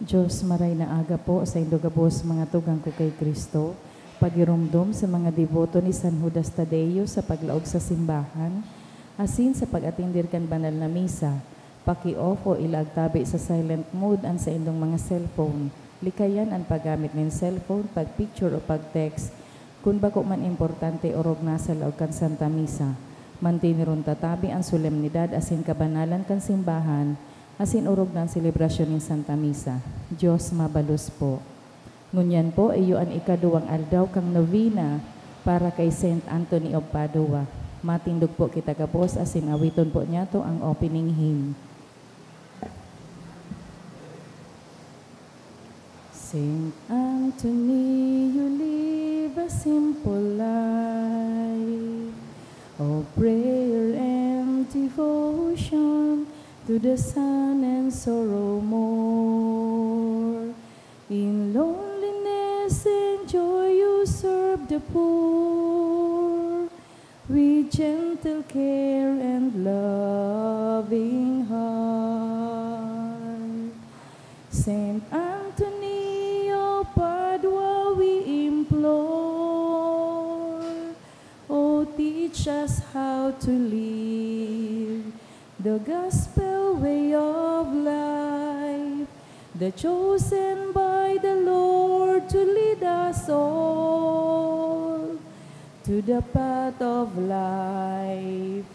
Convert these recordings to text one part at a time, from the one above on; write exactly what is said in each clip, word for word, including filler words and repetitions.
Diyos, maray na aga po saindo gabos, mga tugang ko kay Cristo. Pagiromdom sa mga deboto ni San Judas Tadeo sa paglaog sa simbahan, asin sa pag-atender kan banal na misa, paki-off o ilaag tabi sa silent mode an saindong mga cellphone. Likayan an paggamit nin cellphone, pag-picture o pag-text, kun bako man importante orog nasa laog kan Santa Misa. Manteneron ta tabi an solemnidad asin kabanalan kan simbahan, asin orog na an selebrasyon nin Santa Misa. Diyos mabalos po. Ngunyan po, iyo an ikaduwang aldaw kan novena para kay Saint Anthony of Padua. Matindog po kita gabos asin awiton po niyato ang opening hymn. Saint Anthony, you live a simple life of prayer and devotion to the sun and sorrow more. In loneliness and joy you serve the poor with gentle care and loving heart. Saint Anthony of Padua, we implore, oh, teach us how to live the gospel way of life, the chosen by the Lord to lead us all to the path of life,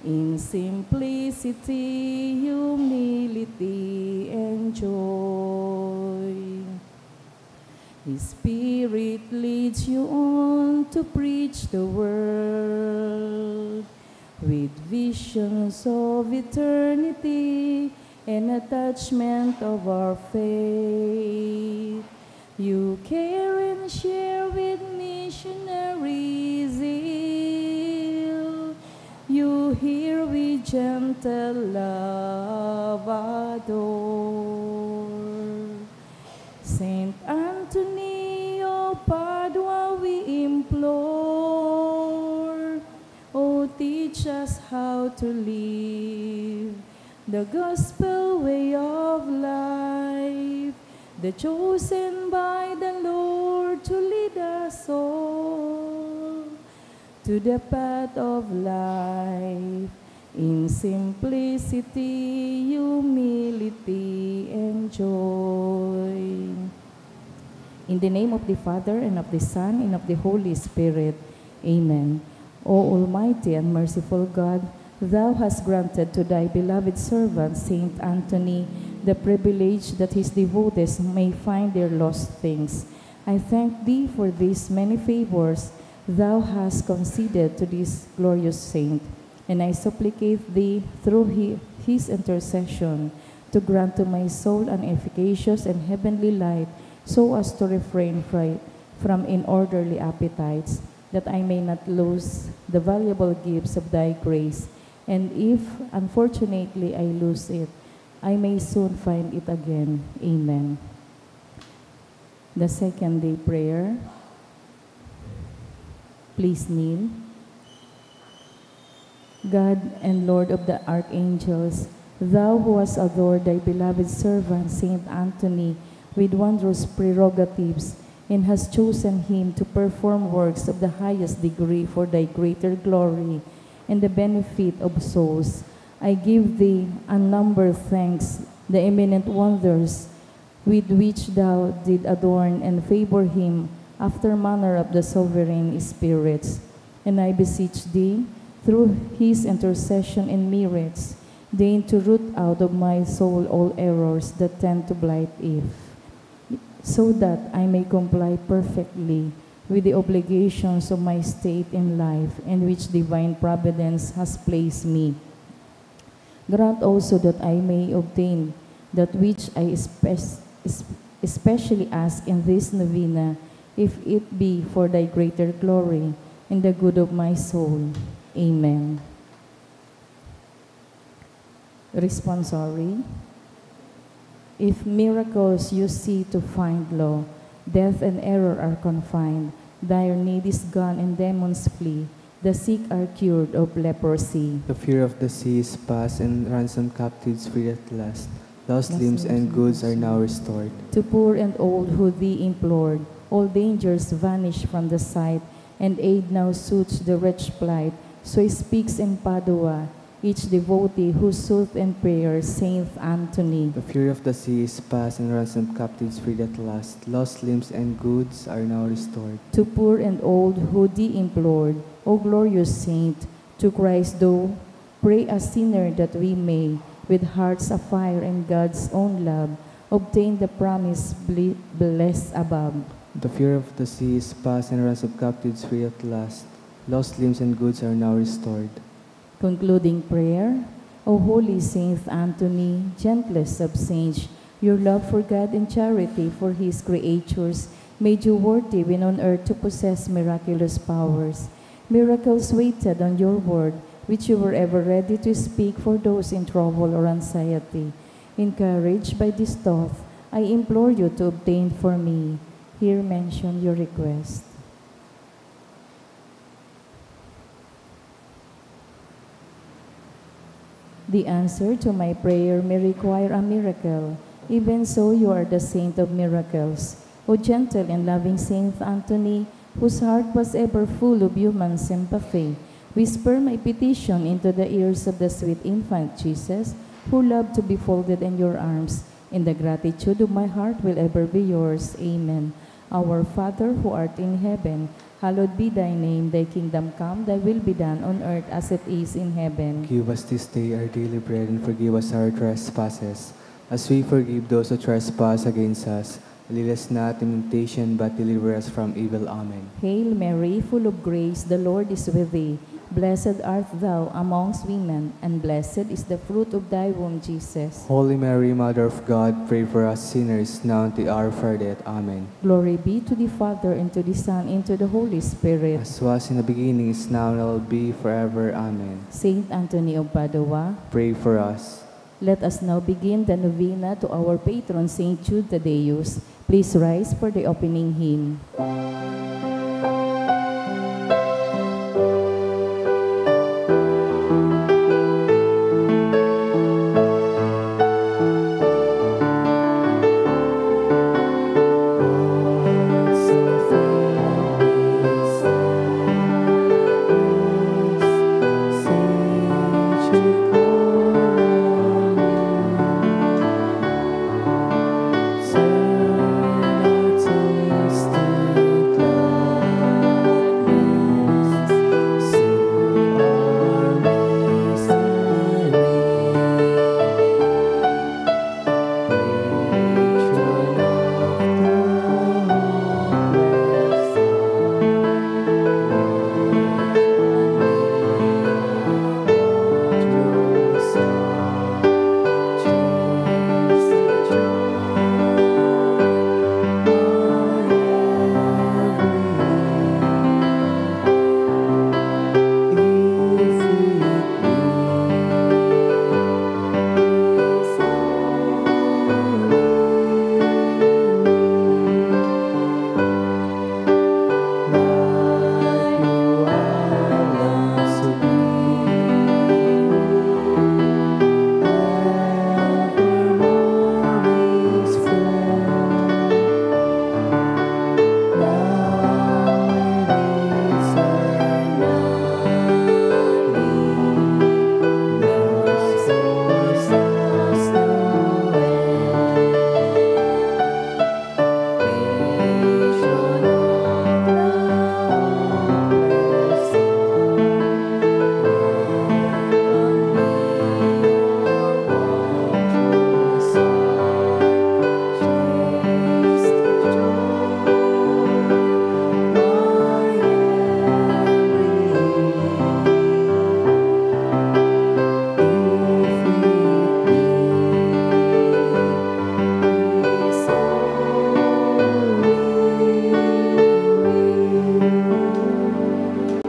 in simplicity, humility, and joy. His Spirit leads you on to preach the word with visions of eternity and attachment of our faith. You care and share with missionary zeal. You hear with gentle love adore. Saint Anthony of Padua, we implore, oh, teach us how to live the gospel way of life, the chosen by the Lord to lead us all to the path of life, in simplicity, humility, and joy. In the name of the Father, and of the Son, and of the Holy Spirit. Amen. O Almighty and merciful God, Thou hast granted to Thy beloved servant, Saint Anthony, the privilege that his devotees may find their lost things. I thank Thee for these many favors Thou hast conceded to this glorious saint, and I supplicate Thee, through hi-, his intercession, to grant to my soul an efficacious and heavenly light, so as to refrain fri-, from inorderly appetites, that I may not lose the valuable gifts of Thy grace, and if, unfortunately, I lose it, I may soon find it again. Amen. The second day prayer. Please kneel. God and Lord of the archangels, Thou who hast adored Thy beloved servant, Saint Anthony, with wondrous prerogatives, and hast chosen him to perform works of the highest degree for Thy greater glory and the benefit of souls, I give Thee unnumbered thanks, the eminent wonders with which Thou did adorn and favor him after manner of the sovereign spirits. And I beseech Thee, through his intercession and merits, deign to root out of my soul all errors that tend to blight it, so that I may comply perfectly with the obligations of my state in life in which divine providence has placed me. Grant also that I may obtain that which I espe-, es-, especially ask in this novena, if it be for Thy greater glory and the good of my soul. Amen. Responsory. If miracles you see to find, lo, death and error are confined, dire need is gone and demons flee, the sick are cured of leprosy. The fear of the sea is past, and ransomed captives free at last. Lost limbs and goods are now restored. To poor and old who thee implored, all dangers vanish from the sight, and aid now suits the wretched plight. So speaks in Padua each devotee who sought in prayer Saint Anthony. The fury of the sea is past and ransomed captives freed at last. Lost limbs and goods are now restored. To poor and old who thee implored, O glorious saint, to Christ thou pray as sinner that we may, with hearts afire in God's own love, obtain the promise ble-, blessed above. The fear of the sea is past and ransomed captives free at last. Lost limbs and goods are now restored. Concluding prayer. O holy Saint Anthony, gentlest of saints, your love for God and charity for His creatures made you worthy when on earth to possess miraculous powers. Miracles waited on your word, which you were ever ready to speak for those in trouble or anxiety. Encouraged by this thought, I implore you to obtain for me here mentioned your request. The answer to my prayer may require a miracle. Even so, you are the saint of miracles. O gentle and loving Saint Anthony, whose heart was ever full of human sympathy, whisper my petition into the ears of the sweet infant Jesus, who loved to be folded in your arms. And the gratitude of my heart will ever be yours. Amen. Our Father who art in heaven, hallowed be thy name. Thy kingdom come, thy will be done on earth as it is in heaven. Give us this day our daily bread, and forgive us our trespasses, as we forgive those who trespass against us. Lead us not in temptation, but deliver us from evil. Amen. Hail Mary, full of grace, the Lord is with thee. Blessed art thou amongst women, and blessed is the fruit of thy womb, Jesus. Holy Mary, Mother of God, pray for us sinners, now and at the hour of our death. Amen. Glory be to the Father, and to the Son, and to the Holy Spirit. As was in the beginning, is now, and will be forever. Amen. Saint Anthony of Padua, pray for us. Let us now begin the novena to our patron Saint Jude Thaddeus. Please rise for the opening hymn.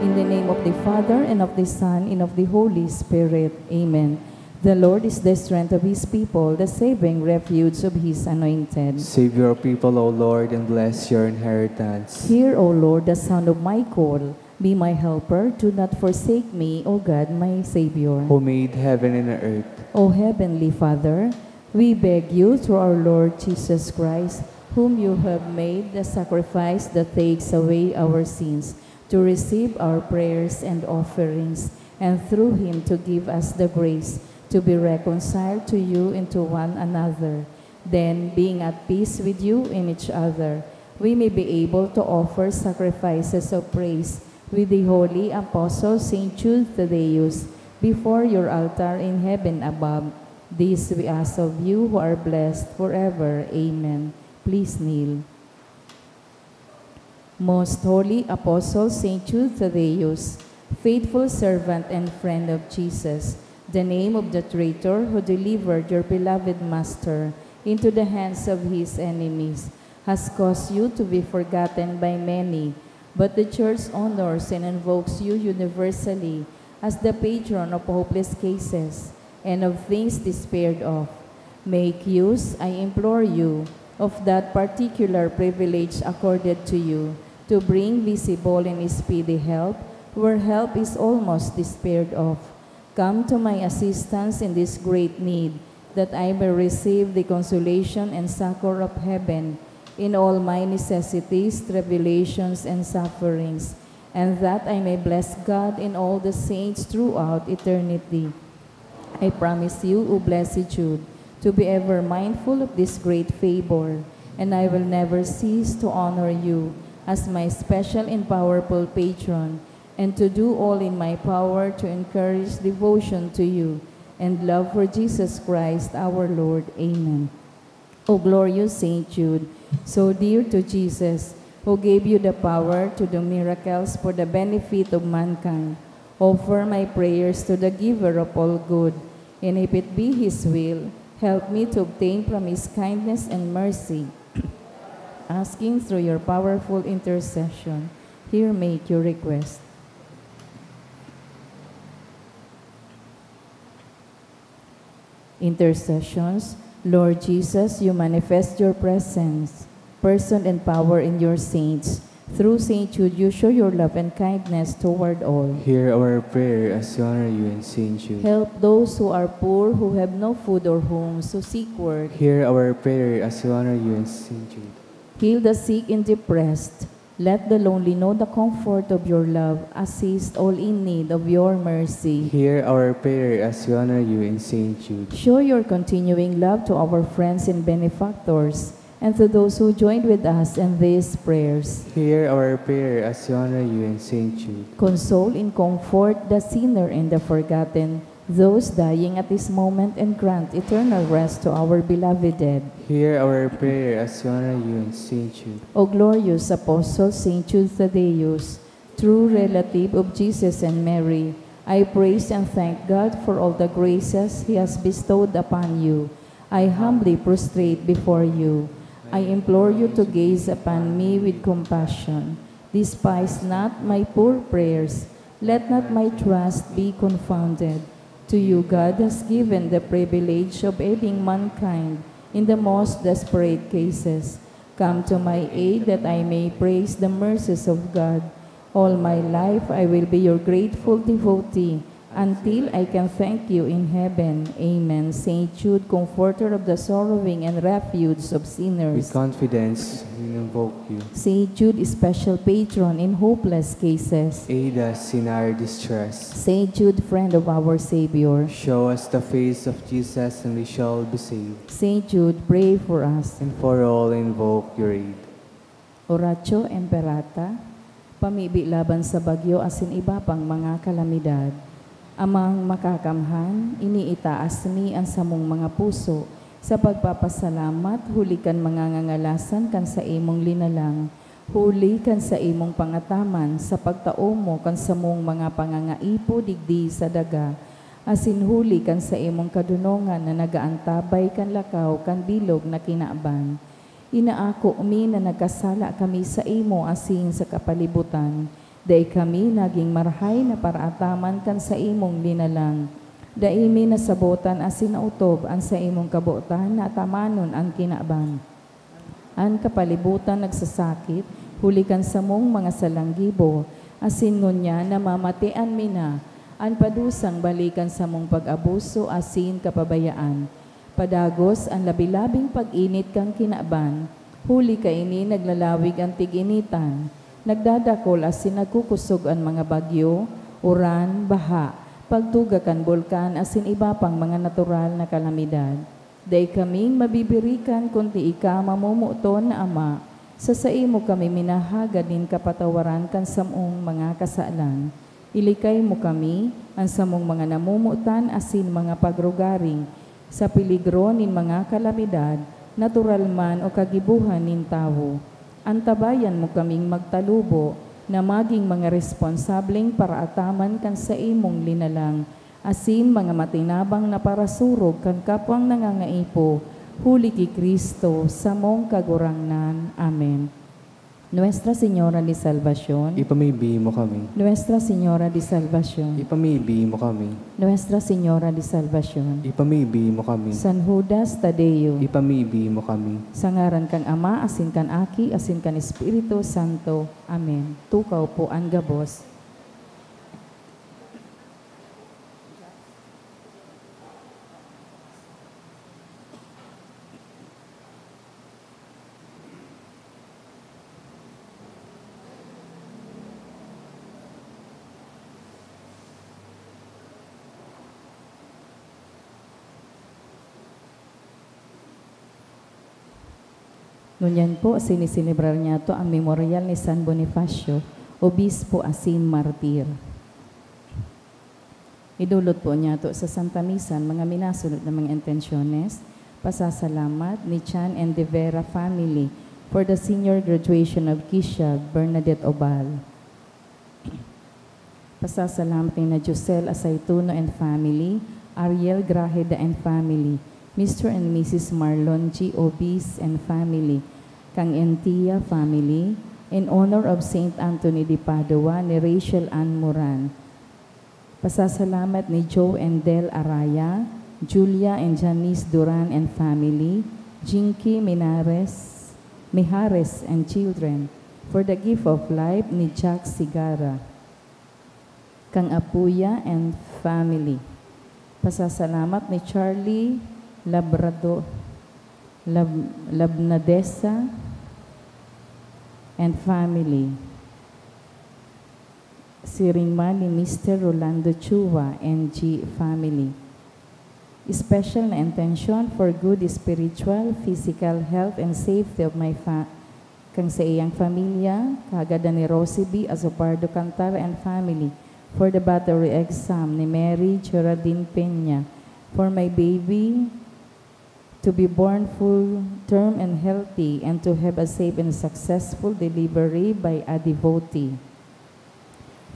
In the name of the Father, and of the Son, and of the Holy Spirit. Amen. The Lord is the strength of his people, the saving refuge of his anointed. Save your people, O Lord, and bless your inheritance. Hear, O Lord, the sound of my call. Be my helper, do not forsake me, O God, my Savior. Who made heaven and earth. O Heavenly Father, We beg you through our Lord Jesus Christ, whom you have made the sacrifice that takes away our sins, to receive our prayers and offerings, and through him to give us the grace to be reconciled to you and to one another. Then, being at peace with you and each other, we may be able to offer sacrifices of praise with the holy apostle Saint Jude Thaddeus before your altar in heaven above. This we ask of you who are blessed forever. Amen. Please kneel. Most Holy Apostle Saint Jude Thaddeus, faithful servant and friend of Jesus, the name of the traitor who delivered your beloved Master into the hands of his enemies, has caused you to be forgotten by many, but the Church honors and invokes you universally as the patron of hopeless cases and of things despaired of. Make use, I implore you, of that particular privilege accorded to you to bring visible and speedy help where help is almost despaired of. Come to my assistance in this great need, that I may receive the consolation and succor of heaven in all my necessities, tribulations, and sufferings, and that I may bless God and all the saints throughout eternity. I promise you, O blessed Jude, to be ever mindful of this great favor, and I will never cease to honor you as my special and powerful patron, and to do all in my power to encourage devotion to you and love for Jesus Christ our Lord. Amen. O glorious Saint Jude, so dear to Jesus, who gave you the power to do miracles for the benefit of mankind, offer my prayers to the Giver of all good, and if it be His will, help me to obtain from His kindness and mercy, asking through your powerful intercession. Here make your request. Intercessions. Lord Jesus, you manifest your presence, person, and power in your saints. Through Saint Jude, you show your love and kindness toward all. Hear our prayer as we honor you in Saint Jude. Help those who are poor, who have no food or homes, who seek work. Hear our prayer as we honor you in Saint Jude. Heal the sick and depressed. Let the lonely know the comfort of your love. Assist all in need of your mercy. Hear our prayer as we honor you in Saint Jude. Show your continuing love to our friends and benefactors, and to those who joined with us in these prayers. Hear our prayer as we honor you in Saint Jude. Console and comfort the sinner and the forgotten, those dying at this moment, and grant eternal rest to our beloved dead. Hear our prayer as we honor you in Saint Jude. O glorious Apostle Saint Jude Thaddeus, true relative of Jesus and Mary, I praise and thank God for all the graces He has bestowed upon you. I humbly prostrate before you. I implore you to gaze upon me with compassion. Despise not my poor prayers. Let not my trust be confounded. To you God has given the privilege of aiding mankind in the most desperate cases. Come to my aid that I may praise the mercies of God. All my life I will be your grateful devotee until I can thank you in heaven. Amen. Saint Jude, comforter of the sorrowing and refuge of sinners. With confidence, we invoke you. Saint Jude, special patron in hopeless cases. Aid us in our distress. Saint Jude, friend of our Savior. Show us the face of Jesus and we shall be saved. Saint Jude, pray for us. And for all invoke your aid. Oratio Imperata, pamibi laban sa bagyo asin iba pang mga kalamidad. Amang Makakamhan, iniitaas mi an samong mga puso sa pagpapasalamat huli kan mga ngangalasan kan saimong linalang, huli kan saimong pangataman sa pagtaomo kan samong mga pangangaipo digdi sa daga, asin huli kan saimong kadonongan na nagaantabay kan lakaw kan bilog na kinaban. Inaako mi na nagkasala kami saimo asin sa kapalibutan. Dai kami nagin marahay na paraataman kan saimong linalang. Dai mi nasabotan asin naotob an saimong kabotan na atamanon an kinaban. An kapalibutan nagsasakit huli kan samong mga salang gibo, asin ngunyan namamatean mi na an padusang bali kan samong pag-abuso asin kapabayaan. Padagos an labi-labing pag-init kan kinaban, huli kaini naglalawig an tig-initan, nagdadakol asin nagkukosog an mga bagyo, uran, baha, pagtuga kan bulkan asin iba pang mga natural na kalamidad. Dai kaming mabibirikan kundi ika, mamomoton na Ama, sa saimo kami minahagad nin kapatawaran kan samong mga kasalan. Ilikay mo kami, an samong mga namomotan asin mga pagrugaring, sa peligro nin mga kalamidad, natural man o kagibohan nin tawo. Antabayan mo kaming magtalubo na magin mga responsableng paraataman kan saimong linalang, asin mga matinabang na parasurog kan kapwang nangangaipo, huli ki Cristo, samong Kagurangnan. Amen. Nuestra Señora de Salvacion. Ipamibi mo kami. Nuestra Señora de Salvacion. Ipamibi mo kami. Nuestra Señora de Salvacion. Ipamibi mo kami. San Judas Tadeo. Ipamibi mo kami. Sa ngaran kan Ama, asin kan Aki, asin kan Espiritu Santo. Amen. Tukaw po an gabos. Ngunyan po, siniselebrar niyato an memoryal ni San Bonifacio, obispo asin martir. Idulot po niyato sa Santa Misa an mga minasunod na mga intensyones. Pasasalamat ni Chan and De Vera family for the senior graduation of Kisha Bernadette Obal. Pasasalamat ni na Josel Asaytuno and family, Ariel Grajeda and family, Mister and Missus Marlon G. Obis and family, Kang Entia family, in honor of Saint Anthony de Padua ni Rachel Ann Moran. Pasasalamat ni Joe and Del Araya, Julia and Janice Duran and family, Jinky Minares, Mijares and children, for the gift of life ni Jack Sigara. Kang Apuya and family. Pasasalamat ni Charlie Labrado, Lab-, Labnadesa and family. Siring man ni Mister Rolando Chua and G family. Special na intensyon for good spiritual, physical health and safety of my fa-, kan saiyang pamilya, kagadan ni Rosie B Azopardo Cantara and family, for the battery exam ni Mary Geraldine Peña, for my baby, to be born full term and healthy, and to have a safe and successful delivery by a devotee.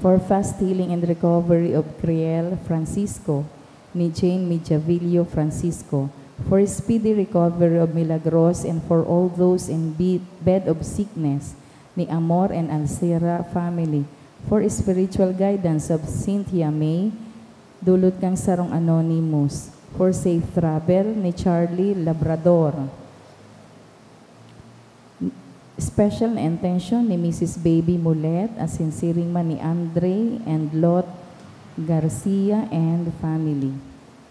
For fast healing and recovery of Criel Francisco, ni Jane Mijavillo Francisco, for speedy recovery of Milagros, and for all those in be-, bed of sickness, ni Amor and Alcera family, for spiritual guidance of Cynthia May, dulot kang sarong anonymous, for safe travel ni Charlie Labrador. Special na intensyon ni Missus Baby Mulet, asin siring man ni Andre and Lot Garcia and family.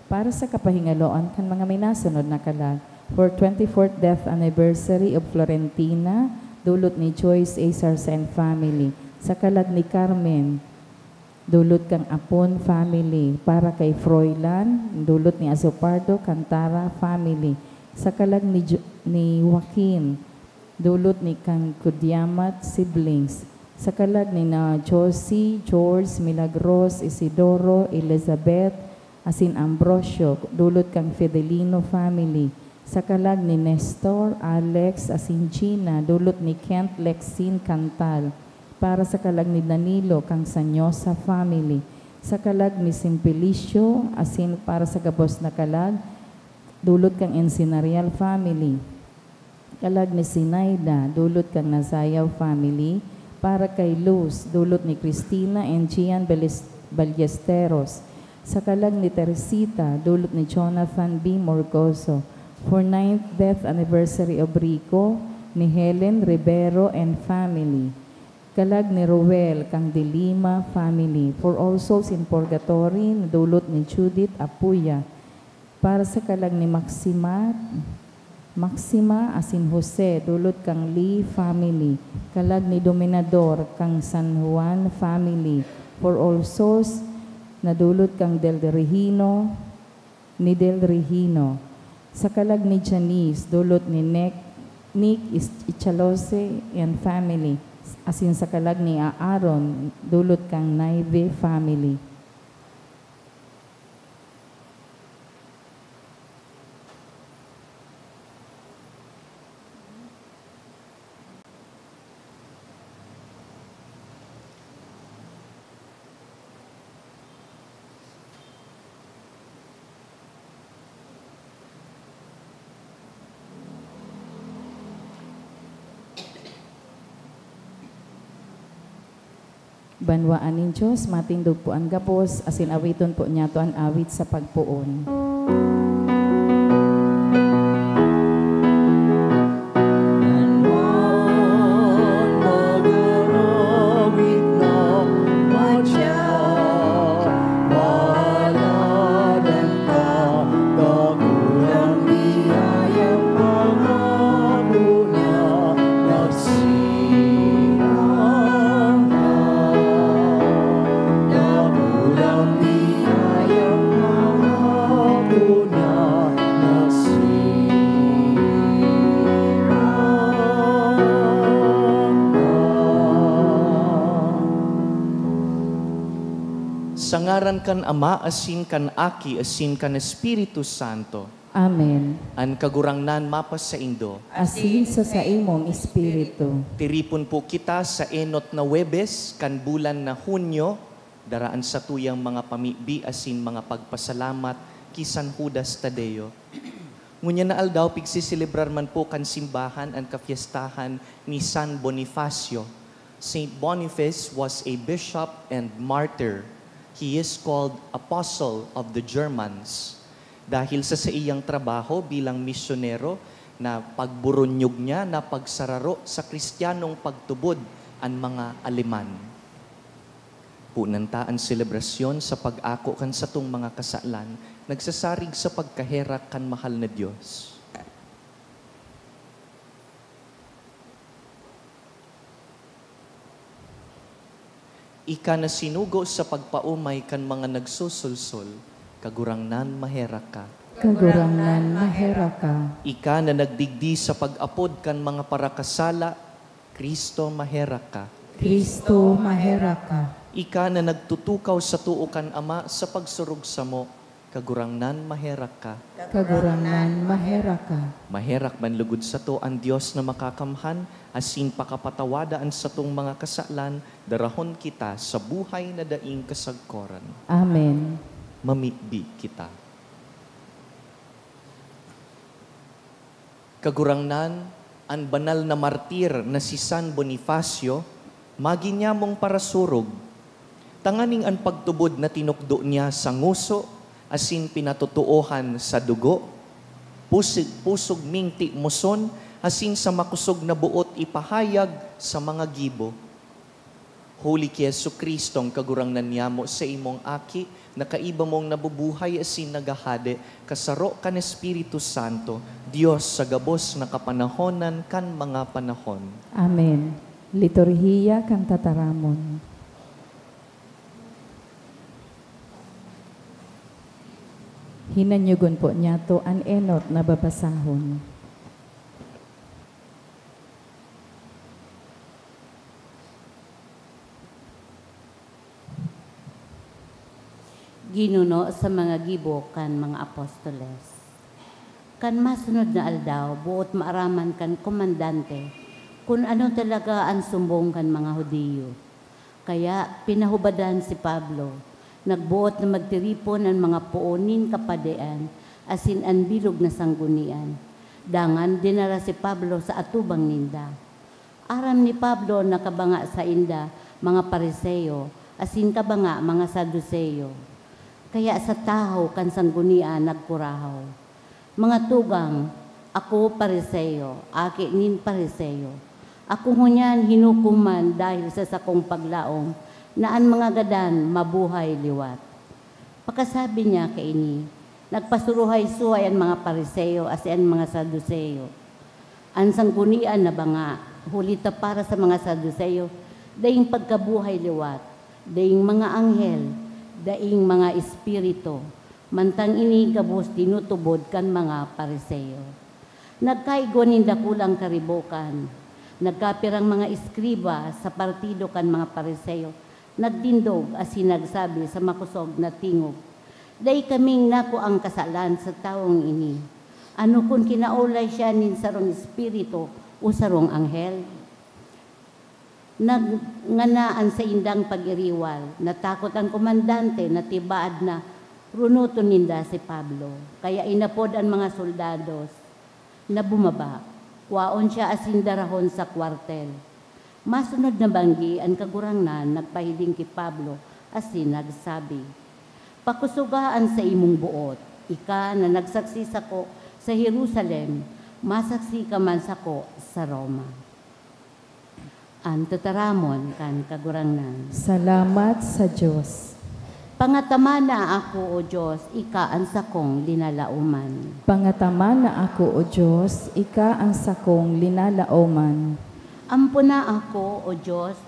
Para sa kapahingaloan kan mga minasunod na kalag, for twenty-fourth death anniversary of Florentina, dulot ni Joyce A Sarsa and family, sa kalag ni Carmen, dulot kang Apon family, para kay Froilan, dulot ni Azopardo Cantara family, sa kalag ni Jo-, ni Joaquin, dulot ni kan Kudiamat siblings, sa kalag ni na Josie, George, Milagros, Isidoro, Elizabeth, asin Ambrosio, dulot kan Fidelino family, sa kalag ni Nestor, Alex, asin Gina, dulot ni Kent Lexin Cantal, para sa kalag ni Danilo, kan Sanyosa family, sa kalag ni Simplicio, asin para sa gabos na kalag, dulot kan Encenarial family. Kalag ni Sinaida, dulot kan Nazayaw family, para kay Luz, dulot ni Cristina and Gian Belis-, Ballesteros. Sa kalag ni Teresita, dulot ni Jonathan B Morgoso. For ninth death anniversary of Rico, ni Helen Rivero and family. Kalag ni Roel, kang De Lima family. For all souls in purgatory, dulot ni Judith Apuya. Para sa kalag ni Maxima, Maxima asin Jose, dulot kan Lee family. Kalag ni Dominador kan San Juan family. For all souls, na dulot kan Del Regino, ni Del Regino. Sa kalag ni Janice, dulot ni Nick, Nick Is-, Ichalose and family. Asin sa kalag ni Aaron, dulot kan Naive family. Banwaan nin Dios, matindog po an gabos, asin awiton po niyato an awit sa pagpoon. Sa ngaran kan Ama, asin kan Aki, asin kan Espiritu Santo. Amen. An Kagurangnan mapasaindo. Asin sa saimong espiritu. Tiripon po kita sa enot na Huwebes kan bulan na Hunyo, dara an satuyang mga pamibi asin mga pagpasalamat ki San Judas Tadeo. Ngunyan na aldaw, pigseselebrar man po kan simbahan an kapyestahan ni San Bonifacio. Saint Boniface was a bishop and martyr. He is called Apostle of the Germans. Dahil sa saiyang trabaho bilang misyonero, na pagburunyog niya, na pagsararo sa Kristiyanong pagtubod an mga Aleman. Punan ta an selebrasyon sa pag-ako kan satong mga kasalan, nagsasarig sa pagkaherak kan mahal na Dios. Ika na sinugo sa pagpaomay kan mga nagsusulsol, Kagurangnan, maherak ka. Kagurangnan, maherak ka. Ika na nagdigdi sa pag-apod kan mga parakasala, Cristo, maherak ka. Cristo, maherak ka. Ika na nagtutukaw sa too kan Ama sa pagsurog samo, Kagurangnan, maherak ka. Kagurangnan, maherak ka. Maherak man lugod sato an Dios na makakamhan, asin pakapatawada an satong mga kasalan, darahon kita sa buhay na daing kasagkoran. Amen. Mamibi kita. Kagurangnan, an banal na martir na si San Bonifacio, magin nyamong parasurog, tanganing an pagtubod na tinukdo niya sa ngoso asin pinatotoohan sa dugo, pusig-, pusog ming timoson asin sa makosog na boot ipahayag sa mga gibo. Huli ki Jesu-Cristo, an Kagurangnan nyamo, sa imong Aki, na kaiba mong nabubuhay asin naghahade, kasaro kan Espiritu Santo, Dios sa gabos na kapanahonan kan mga panahon. Amen. Liturhiya kan Tataramon. Hinanyogon po niyato an enot na babasahon. Ginuno sa mga gibo kan mga apostoles. Kan masunod na aldaw, boot maaraman kan komandante kun ano talaga an sumbong kan mga Judio. Kaya pinahubadan si Pablo. Nagboot na magtiripon an mga poon nin kapadian asin an bilog na sanggunian. Dangan dinara si Pablo sa atubang ninda. Aram ni Pablo na kabanga sainda mga Fariseo asin kabanga mga Saduceo. Kaya sa tahaw kan sanggunian nagkurahaw, "Mga tugang, ako Fariseo, aki nin Fariseo. Ako ngunyan hinukom man dahil sa sakong paglaom na an mga gadan mabuhay liwat." Pakasabi niya kaini, Nagpasuruhay-suhay an mga Fariseo asin an mga Saduceo. An Sanggunian nabanga, huli ta para sa mga Saduceo, daing pagkabuhay liwat, daing mga anghel, daing mga espiritu, mantang ini gabos tinutubod kan mga Fariseo. Nagkaigwa nin dakulang karibokan. Nagkapirang mga eskriba sa partido kan mga Fariseo nagtindog asin nagsabi sa makosog na tingog, "Dai kaming nakuang kasalan sa tawong ini. Ano kun kinaolay siya nin sarong espiritu o sarong anghel?" Nagngana an saindang pag-iriwal. Natakot an komandante na tibaad na runoton ninda si Pablo. Kaya inapod an mga soldados na bumaba, kwaon siya asin darahon sa kwartel. Masunod na banggi, an Kagurangnan nagpahiling ki Pablo asin nagsabi, "Pakosoga an saimong boot. Ika na nagsaksi sako sa Jerusalem, masaksi ka man sako sa Roma." An tataramon kan Kagurangnan. Salamat sa Dios. Pangatamana ako, O Dios, ika an sakong linalaoman. Pangatamana ako, O Dios, ika an sakong linalaoman. Ampona ako, O Dios,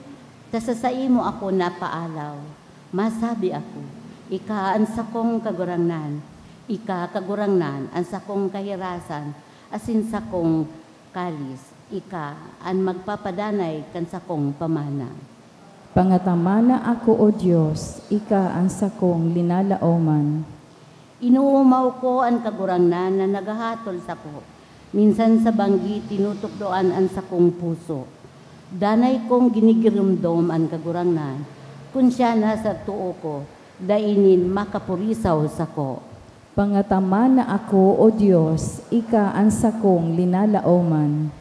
ta sa saimo ako napaalaw. Masabi ako, ika an sakong Kagurangnan, ika, Kagurangnan, an sakong kahirasan asin sakong kalis, ika an magpapadanay kan sakong pamana. Pangatamana ako, O Dios, ika an sakong linalaoman. Inoomaw ko an Kagurangnan na naghahatol sako. Minsan sa banggi tinutukdoan an sakong puso. Danay kong ginigiromdom an Kagurangnan, kun siya nasa too ko, dai nin makapurisaw sako. Pangatamana ako, O Dios, ika an sakong linalaoman.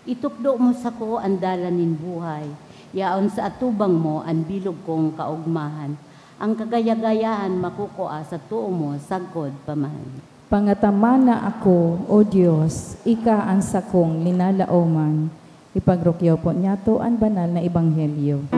Itukdo mo sako an dalan nin buhay, yaon sa atubang mo an bilog kong kaogmahan. An kagaya-gayahan makukua sa too mo sagkod pa man. Pangatamana ako, O Dios, ika an sakong linalaoman. Ipagrukyaw po niyato an banal na ebanghelyo.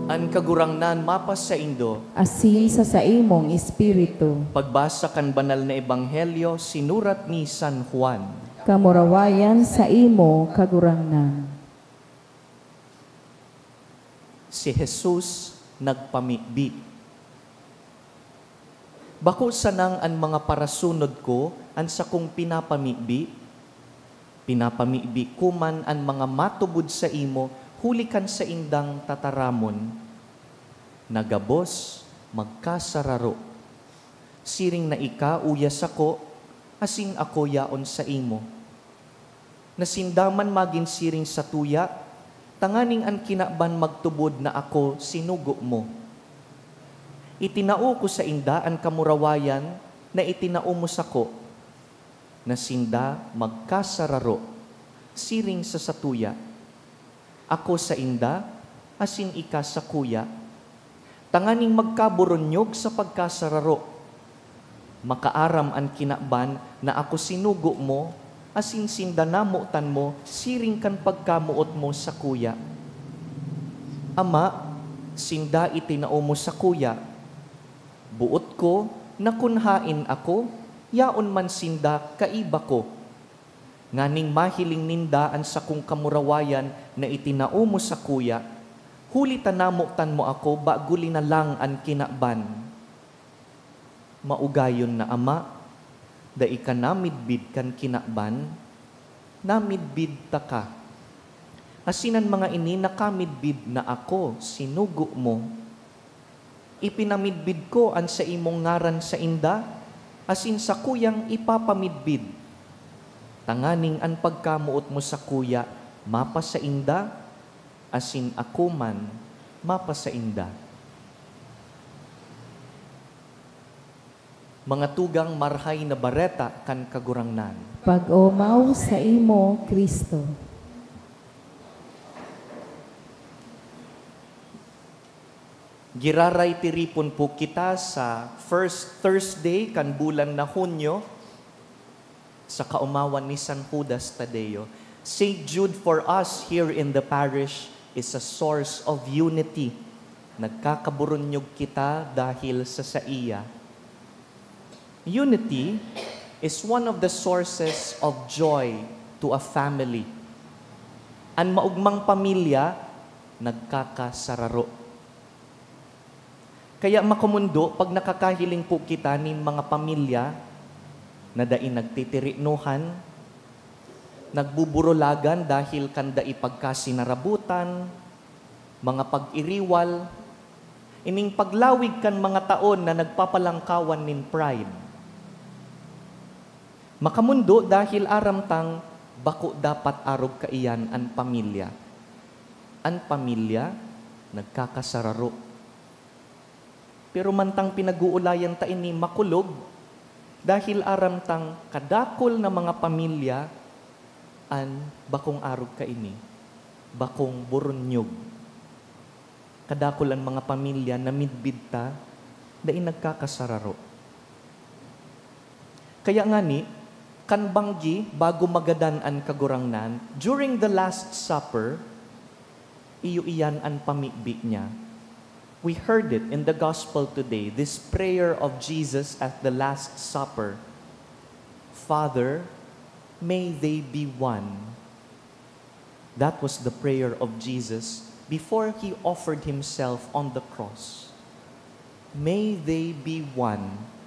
An Kagurangnan mapasaindo. Asin sa saimong espiritu. Pagbasa kan Banal na Ebanghelyo sinurat ni San Juan. Kamurawayan saimo, Kagurangnan. Si Jesus nagpamibi. Bako sanang an mga parasunod ko an sakong pinapamibi? Pinapamibi ko man an mga matubod saimo huli kan saindang tataramon, na gabos magkasararo, siring na ika uya sako, asin ako yaon saimo. Na sinda man magin siring satuya, tanganing an kinaban magtubod na ako sinugo mo. Itinao ko sainda an kamurawayan na itinao mo sako, na sinda magkasararo, siring sa satuya. Ako sainda, asin ika sakuya, tanganing magkaboronyog sa pagkasararo. Makaaram an kinaban na ako sinugo mo, asin sinda namotan mo siring kan pagkamoot mo sakuya. Ama, sinda itinao mo sakuya. Boot ko na kun haen ako, yaon man sinda kaiba ko. Nganing mahiling ninda an sakong kamurawayan na itinao mo sakuya, huli ta namotan mo ako bago linalang an kinaban. Maugayon na Ama, dai ka namidbid kan kinaban, namidbid taka. Asin an mga ini nakamidbid na ako sinugo mo. Ipinamidbid ko an saimong ngaran sainda, asin sakuyang ipapamidbid, tanganing an pagkamoot mo sakuya mapasainda, asin ako man mapasainda. Mga tugang, Marahay na Bareta kan Kagurangnan. Pag-omaw saimo, Cristo. Giraray tiripon po kita sa first Thursday kan bulan na Hunyo, sa kaomawan ni San Judas Tadeo. Saint Jude for us here in the parish is a source of unity. Nagkakaburunyog kita dahil sa saiya. Unity is one of the sources of joy to a family. An maugmang pamilya nagkakasararo. Kaya makamundo pag nakakahiling po kita nin mga pamilya na dai nagtitiriknohan, nagbuburulagan dahil kan dai pagkasinarabutan, mga pag-iriwal, ining paglawig kan mga taon na nagpapalangkawan nin pride. Makamundo dahil aram tang bako dapat arog kaiyan an pamilya. An pamilya nagkakasararo. Pero mantang pinag-uulayan ta ini makulog, dahil aram tang kadakul na mga pamilya an bakong arog kaini, bakong burunyog. Kadakul an mga pamilya na midbid ta, dai nagkakasararo. Kaya ngani, kan banggi bago magadan an Kagurangnan, during the Last Supper, iyo iyan an pamibi niya. We heard it in the gospel today, this prayer of Jesus at the Last Supper. "Father, may they be one." That was the prayer of Jesus before he offered himself on the cross. "May they be one."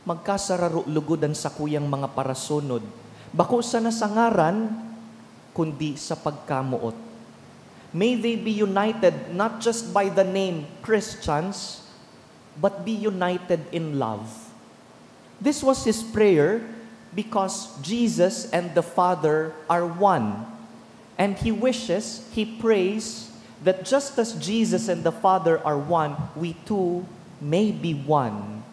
Magkasararo lugod an sakuyang mga parasunod, bako sana sa ngaran, kundi sa pagkamoot. May they be united not just by the name Christians, but be united in love. This was his prayer because Jesus and the Father are one. And he wishes, he prays, that just as Jesus and the Father are one, we too may be one.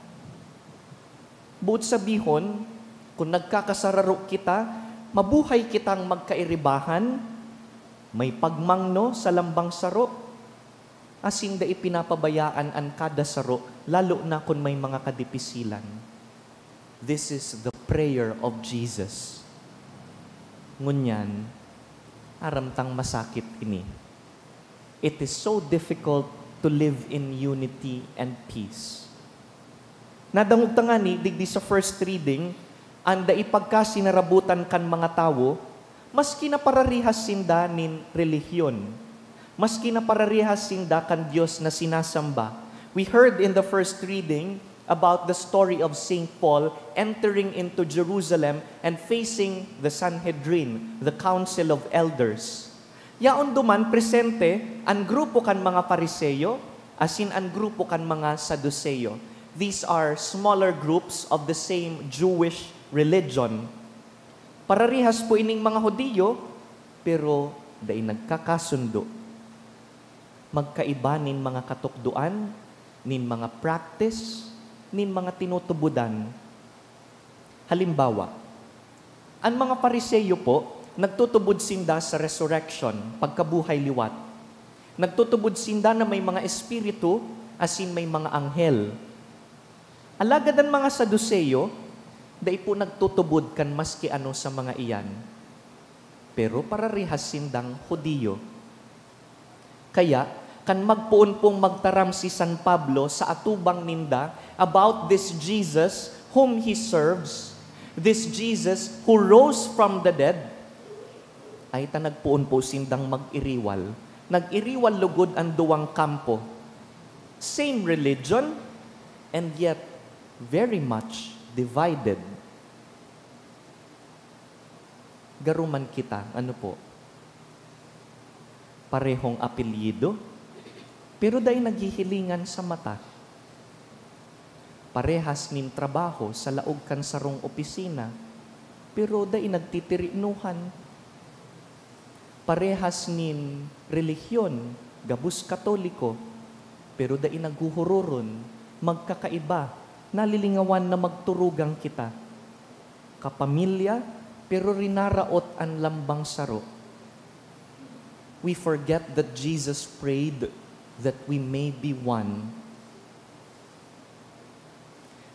Boot sabihon, kun nagkakasararo kita, mabuhay kitang magkairibahan, may pagmangno sa lambang saro, asin dai pinapabayaan an kada saro, lalo na kun may mga kadipisilan. This is the prayer of Jesus. Ngunyan, aram tang masakit ini. It is so difficult to live in unity and peace. Nadangog ta ngani digdi sa first reading, an dai pagkasinarabutan kan mga tawo, maski na pararihas sinda nin relihiyon, maski na pararihas sinda kan Dios na sinasamba. We heard in the first reading about the story of Saint Paul entering into Jerusalem and facing the Sanhedrin, the Council of Elders. Yaon duman presente an grupo kan mga Fariseo asin an grupo kan mga Saduceo. These are smaller groups of the same Jewish religion. Pararihas po ining mga Judio, pero dai nagkakasundo. Magkaiba nin mga katukdoan, nin mga practice, nin mga tinutubodan. Halimbawa, an mga Fariseo po, nagtutubod sinda sa resurrection, pagkabuhay liwat. Nagtutubod sinda na may mga espiritu asin may mga anghel. Alagad an mga Saduceo, dai po nagtutubod kan maski ano sa mga iyan. Pero pararihas sindang Judio. Kaya, kan magpoon pong magtaram si San Pablo sa atubang ninda about this Jesus whom he serves, this Jesus who rose from the dead, ay ta nagpoon po sindang mag-iriwal. Nag-iriwal lugod an duwang kampo. Same religion, and yet very much divided. Garo man kita, ano po? Parehong apelyido, pero dai naghihilingan sa mata. Parehas nin trabaho sa laog kan sarong opisina, pero dai nagtitiriknohan. Parehas nin relihiyon, gabos Katoliko, pero dai naghuhuroron, magkakaiba, nalilingawan na magturugang kita. Kapamilya, pero rinaraot an lambang saro. We forget that Jesus prayed that we may be one.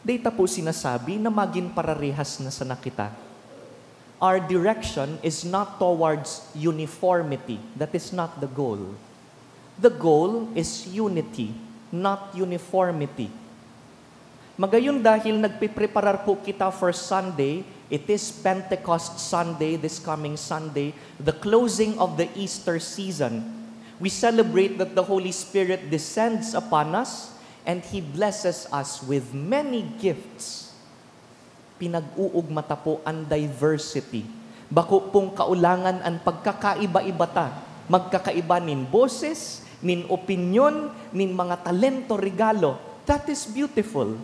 Dai ta po sinasabi na magin pararehas na sana kita. Our direction is not towards uniformity. That is not the goal. The goal is unity, not uniformity. Magayon, dahil nagpipreparar po kita for Sunday, it is Pentecost Sunday, this coming Sunday, the closing of the Easter season. We celebrate that the Holy Spirit descends upon us and He blesses us with many gifts. Pinag-uugma ta po an diversity. Bako pong kaulangan an pagkakaiba-iba ta. Magkakaiba nin boses, nin opinyon, nin mga talento, regalo. That is beautiful.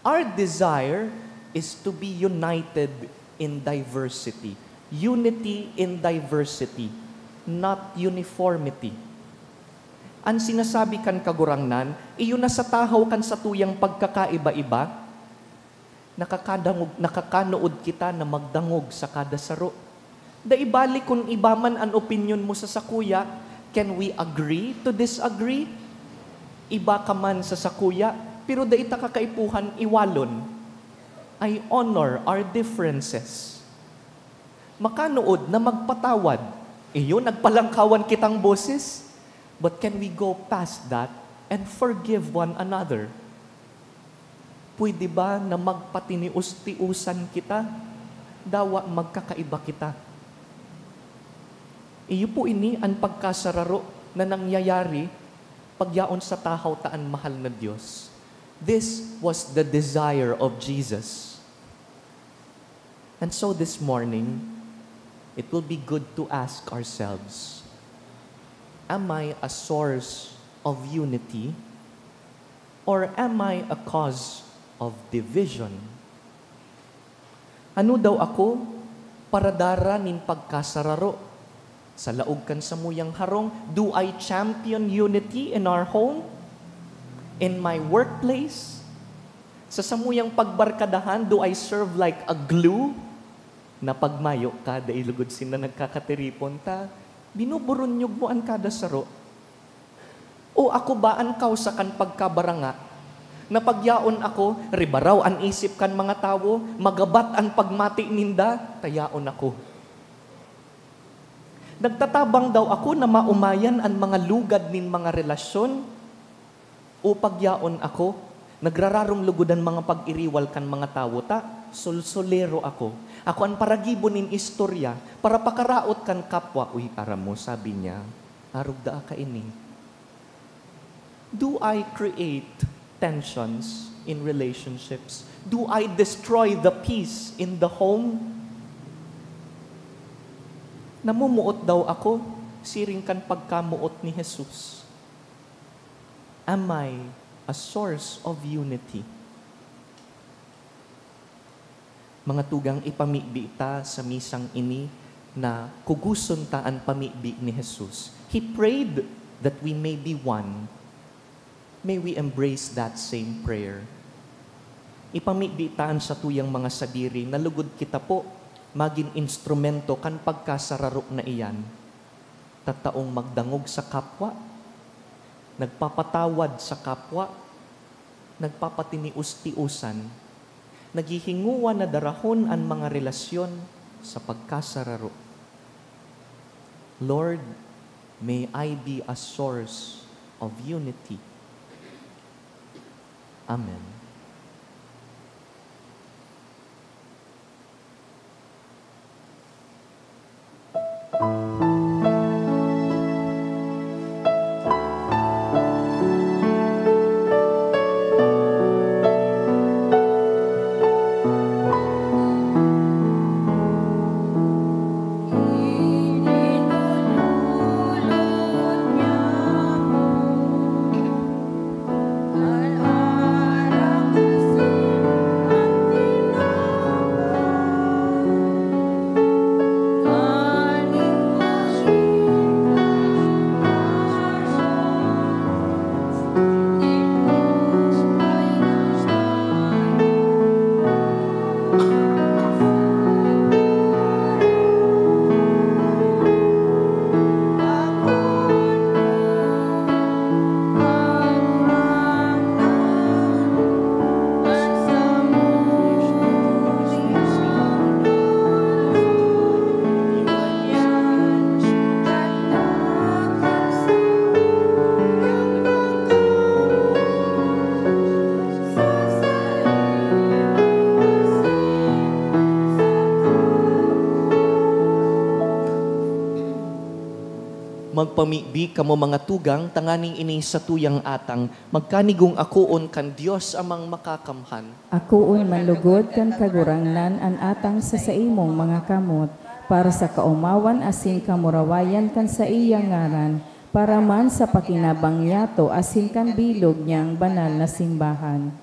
Our desire is to be united in diversity. Unity in diversity, not uniformity. An sinasabi kan Kagurangnan, iyo na sa tahaw kan satuyang pagkakaiba-iba, nakakadangog, nakakanood kita na magdangog sa kada saro. Dai bali kun iba man an opinyon mo sa sakuya, can we agree to disagree? Iba ka man sa sakuya, pero dai ta kakaipuhan iwalon. I honor our differences. Makanood na magpatawad. Iyo, nagpalangkawan kitang boses. But can we go past that and forgive one another? Pwede ba na magpatinios-tiosan kita? Dawa magkakaiba kita. Iyo po ini an pagkasararo na nangyayari pagyaon sa tahaw ta an mahal na Dios. This was the desire of Jesus. And so this morning, it will be good to ask ourselves, am I a source of unity or am I a cause of division? Ano daw ako? Paradara nin pagkasararo. Sa laog kan samuyang harong, do I champion unity in our home? In my workplace? Sa samuyang pagbarkadahan, do I serve like a glue? Na pag mayo ka, dai lugod sinda nagkakatiripon ta, binuburunyog mo an kada saro. O ako ba an kawsa kan pagkabaranga? Na pagyaon ako, ribaraw an isip kan mga tawo, magabat an pagmati ninda, ta yaon ako. Nagtatabang daw ako na maomayan an mga lugad nin mga relasyon? O pagyaon ako, nagrararong lugod an mga pag-iriwal kan mga tawo ta, solsolero ako. Ako an paragibo nin istorya para pakaraot kan kapwa. Uy, aram mo, sabi niya, arog daa kaini. Do I create tensions in relationships? Do I destroy the peace in the home? Namumuot daw ako siring kan pagkamoot ni Jesus. Am I a source of unity? Mga tugang, ipamibi ta sa misang ini na kugoson ta an pamibi ni Jesus. He prayed that we may be one. May we embrace that same prayer. Ipamibi ta an satuyang mga sadiri na lugod kita po magin instrumento kan pagkasararo na iyan. Tataong magdangog sa kapwa, nagpapatawad sa kapwa, nagpapatinios-tiosan, naghihingowa na darahon an mga relasyon sa pagkasararo. Lord, may I be a source of unity. Amen. Magpamibi kamo, mga tugang, tanganing ini satuyang atang magkanigong akoon kan Dios Amang Makakamhan. Akoon man lugod kan Kagurangnan an atang sa saimong mga kamot, para sa kaomawan asin kamurawayan kan saiyang ngaran, para man sa pakinabang niyato asin kan bilog niyang banal na simbahan.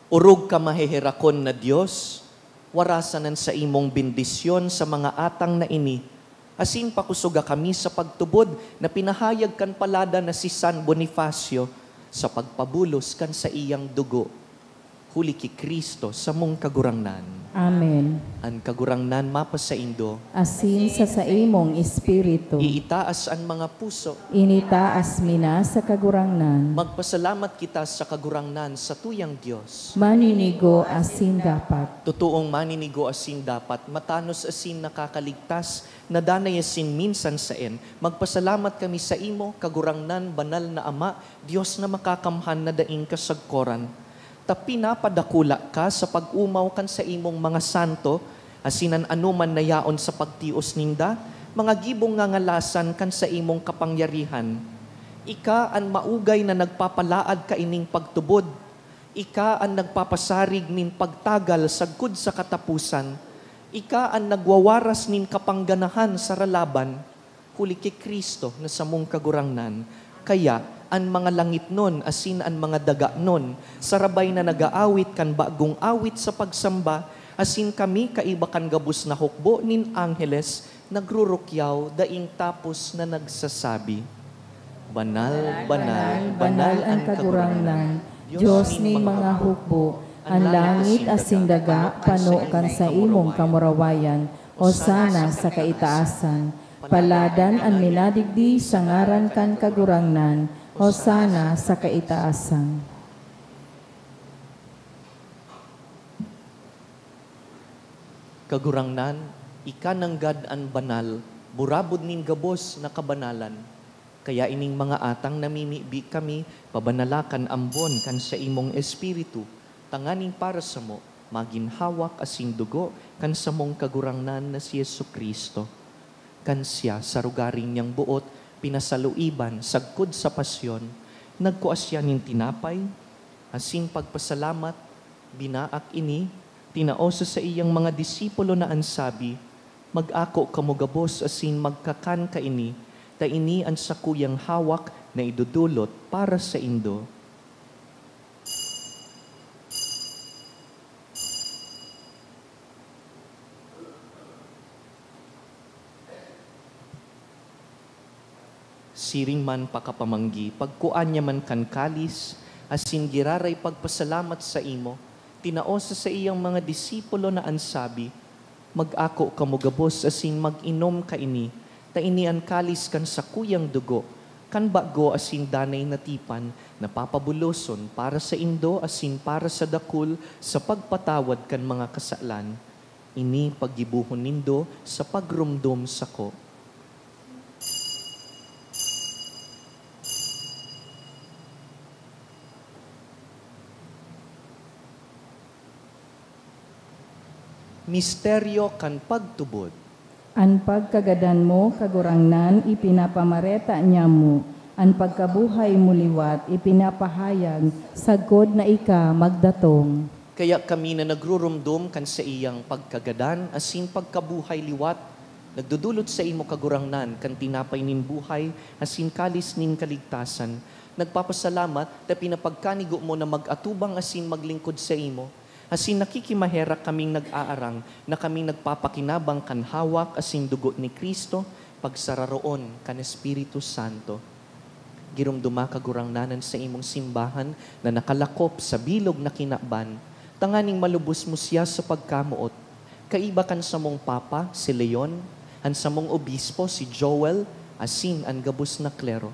Orog ka, maheherakon na Dios, warasan an saimong bendisyon sa mga atang na ini, asin pakusoga kami sa pagtubod na pinahayag kan paladan na si San Bonifacio sa pagpabulos kan saiyang dugo, huli ki Cristo, samong Kagurangnan. Amen. An Kagurangnan mapasaindo. Asin sa saimong espiritu. Iitaas an mga puso. Initaas mi na sa Kagurangnan. Magpasalamat kita sa Kagurangnan, satuyang Dios. Maninigo asin dapat. Totoong maninigo asin dapat, matanos asin nakakaligtas, na danay asin minsan saen. Magpasalamat kami saimo, Kagurangnan, banal na Ama, Dios na makakamhan na daing kasagkoran. Ta pinapadakula ka sa pag-omaw kan saimong mga santo, asin an anoman na yaon sa pagtios ninda, mga gibong ngangalasan kan saimong kapangyarihan. Ika an maugay na nagpapalaad kaining pagtubod. Ika an nagpapasarig nin pagtagal sagkod sa kataposan. Ika an nagwawaras nin kapangganahan sa ralaban, huli ki Cristo na samong Kagurangnan. Kaya, an mga langitnon asin an mga daganon, sarabay na nag-aawit kan bagong awit sa pagsamba, asin kami, kaiba kan gabos na hukbo nin angheles, nagrurukyaw, daing tapos na nagsasabi, "Banal, banal, banal an Kagurangnan, Dios nin mga hukbo, an langit asin daga pano kan saimong kamurawayan. Hosana sa kaitaasan. Paladan an minadigdi sa ngaran kan Kagurangnan. Hosana sa kaitaasan." Kagurangnan, ika nanggad an banal, burabod nin gabos na kabanalan. Kaya ining mga atang namimibi kami, pabanala kan ambon kan saimong Espiritu, tanganing para samo, magin hawak asin dugo kan samong Kagurangnan na si Jesu-Cristo. Kan siya, sa rogaring niyang boot, pinasaluiban sagkod sa pasyon, nagkua siya nin tinapay, asin pagpasalamat, binaak ini, tinao sa saiyang mga disipulo na an sabi, "Mag-ako kamo gabos asin magkakan kaini, ta ini an sakuyang hawak na idodolot para saindo." Siring man pakapamanggi, pagkua niya man kan kalis, asin giraray pagpasalamat saimo, tinao sa saiyang mga disipulo na an sabi, "Mag-ako kamo gabos asin mag-inom kaini, ta ini an kalis kan sakuyang dugo, kan bago asin danay na tipan, na papabuloson para saindo asin para sa dakul sa pagpatawad kan mga kasalan. Ini paggibohon nindo sa pagromdom sako." Misteryo kan pagtubod. An pagkagadan mo, Kagurangnan, ipinapamareta niamo. An pagkabuhay mo liwat, ipinapahayag sagkod na ika magdatong. Kaya kami na nagruromdom kan saiyang pagkagadan asin pagkabuhay liwat, nagdodolot saimo, Kagurangnan, kan tinapay nin buhay asin kalis nin kaligtasan. Nagpapasalamat ta pinapagkanigo mo na mag-atubang asin maglingkod saimo. Asin nakikimaherak kaming nag-aarang na kaming nagpapakinabang kan hawak asin dugo ni Cristo, pagsararoon kan Espiritu Santo. Giromdoma, Kagurangnan, an saimong simbahan na nakalakop sa bilog na kinaban, tanganing malubos mo siya sa pagkamoot, kaiba kan samong Papa, si Leon, an samong Obispo, si Joel, asin an gabos na klero.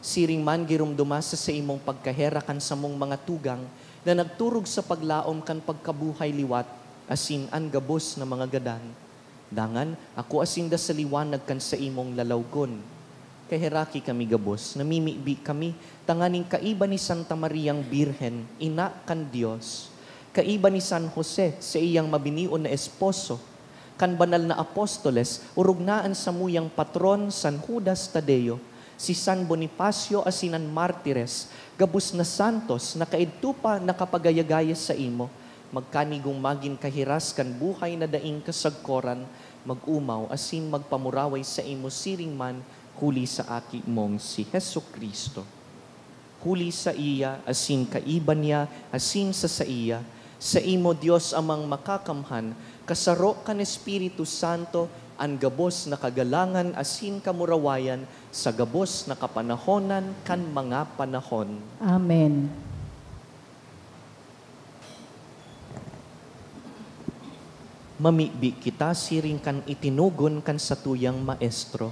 Siring man, giromdoma sa saimong pagkaherak an samong mga tugang na nagturog sa paglaom kan pagkabuhay liwat asin an gabos na mga gadan. Dangan, akoa sinda sa liwanag kan saimong lalawgon. Kaheraki kami gabos, namimibi kami, tanganing kaiba ni Santa Mariang Birhen, ina kan Dios, kaiba ni San Jose, saiyang mabinion na esposo, Kan banal na apostoles, orog na an samuyang patron, San Judas Tadeo, si San Bonifacio asin an martires, gabos na santos na kaidto pa nakapagayagaya saimo, magkanigong magin kahiras kan buhay na daing kasagkoran, mag-omaw asin magpamuraway saimo siring man huli sa Aki mong si Jesu-Cristo. Huli saiya, asin kaiba niya, asin sa saiya, saimo, Dios Amang Makakamhan, kasaro kan Espiritu Santo, an gabos na kagalangan asin kamurawayan sa gabos na kapanahonan kan mga panahon. Amen. Mamibi kita siring kan itinugon kan satuyang Maestro.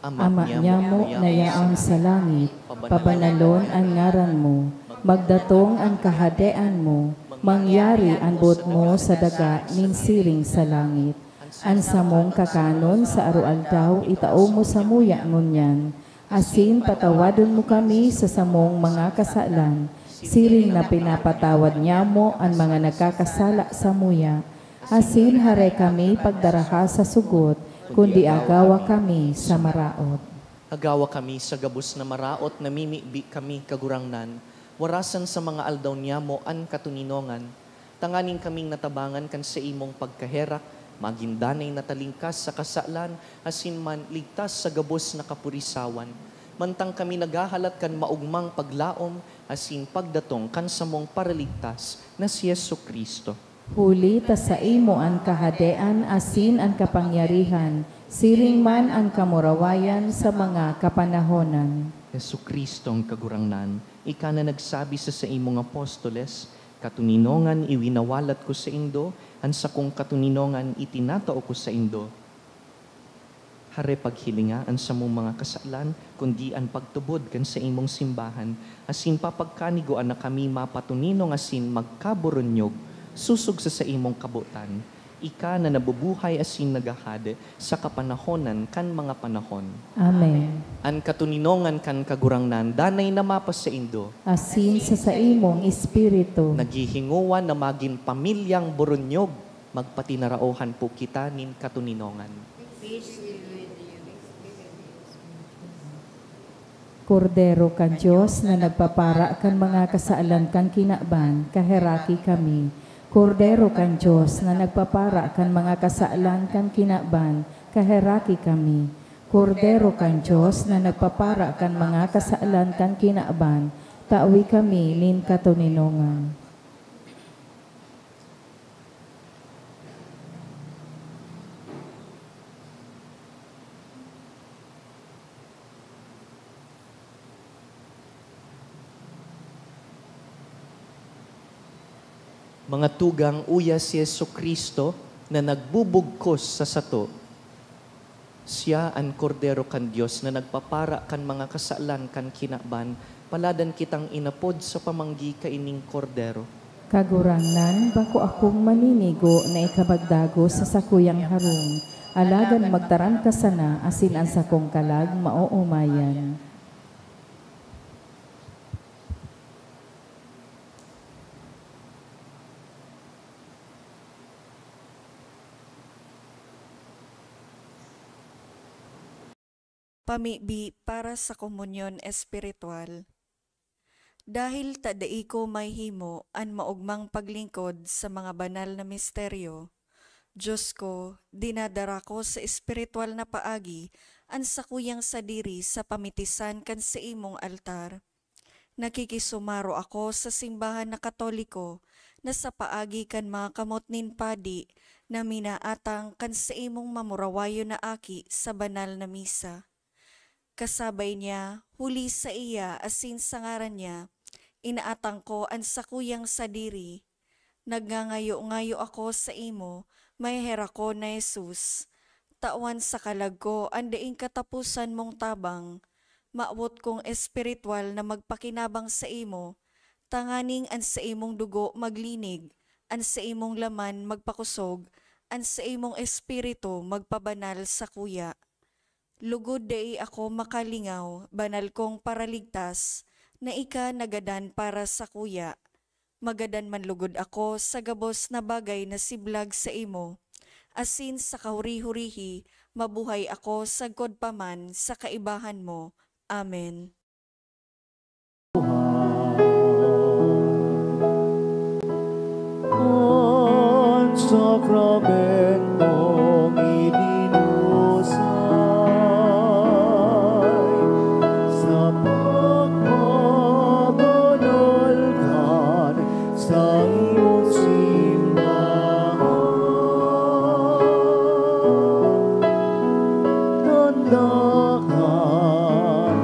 Ama niamo na yaon sa langit, pabanalon an ngaran mo. Magdatong an kahadean mo. Mangyari an boot mo sa daga nin siring sa langit. An samong kakanon sa aroaldaw itao mo samuya ngunyan, asin patawadon mo kami sa samong mga kasalan, siring na pinapatawad niamo an mga nagkakasala samuya. Asin hare kami pagdaraha sa sugot, kundi agawa kami sa maraot. Agawa kami sa gabos na maraot, namimibi kami, Kagurangnan, warasan sa mga aldaw niamo an katoninongan, tanganing kaming natabangan kan saimong pagkaherak, magin danay na talingkas sa kasalan, asin man ligtas sa gabos na kapurisawan, mantang kami naghahalat kan maogmang paglaom asin pagdatong kan samong Paraligtas na si Jesu-Cristo. Huli ta saimo an kahadean asin an kapangyarihan, siring man an kamurawayan sa mga kapanahonan. Jesu-Cristong Kagurangnan, ika na nagsabi sa saimong apostoles, "Katoninongan iwinawalat ko saindo, an sakong katoninongan itinatao ko saindo." Hare, paghilinga an samong mga kasalan, kundi an pagtubod kan saimong simbahan, asin papagkanigoan na kami mapatoninong asin magkaboronyog, sosog sa saimong kabotan, ika na nabubuhay asin naghahade sa kapanahonan kan mga panahon. Amen. An katoninongan kan Kagurangnan danay na mapasaindo. Asin sa saimong espiritu. Naghihingowa na magin pamilyang boronyog, magpatinaraohan po kita nin katoninongan. Kordero kan Dios na nagpapara kan mga kasalan kan kinaban, kaheraki kami. Kordero kan Dios na nagpapara kan mga kasalan kan kinaban, kaheraki kami. Kordero kan Dios na nagpapara kan mga kasalan kan kinaban, tawi kami nin katoninongan. Mga tugang, uya si Jesu-Cristo na nagbubugkos sa sato. Siya an Kordero kan Dios na nagpapara kan mga kasalan kan kinaban. Paladan kitang inapod sa pamanggi kaining Kordero. Kagurangnan, bako akong maninigo na ika magdagos sa sakuyang harong, alagad magtaram ka sana asin an sakong kalag maoomayan. Pamibi para sa komunyon espiritual. Dahil ta dai ko mahihimo an maogmang paglingkod sa mga banal na misteryo, Dios ko, dinadara ko sa espiritual na paagi an sakuyang sadiri sa pamitisan kan saimong altar. Nakikisumaro ako sa simbahan na Katoliko na sa paagi kan mga kamot nin padi na minaatang kan saimong mamurawayon na aki sa banal na misa. Kasabay niya, huli saiya asin sa ngaran niya, inaatang ko an sakuyang sadiri. Nagngangayo-ngayo ako saimo, maheherakon na Jesus. Tawan sa kalag ko an daing kataposan mong tabang. Mawot kong espiritual na magpakinabang saimo, tanganing an saimong dugo maglinig, an saimong laman magpakosog, an saimong espiritu magpabanal sakuya. Lugod dai ako makalingaw, banal kong Paraligtas, na ika nagadan para sakuya. Magadan man lugod ako sa gabos na bagay na siblag saimo, asin sa kahuri-hurihi, mabuhay ako sagkod pa man sa kaibahan mo. Amen. An sakramentong ininusay sa pagpabanal kan saimong simbahan. Tanda kan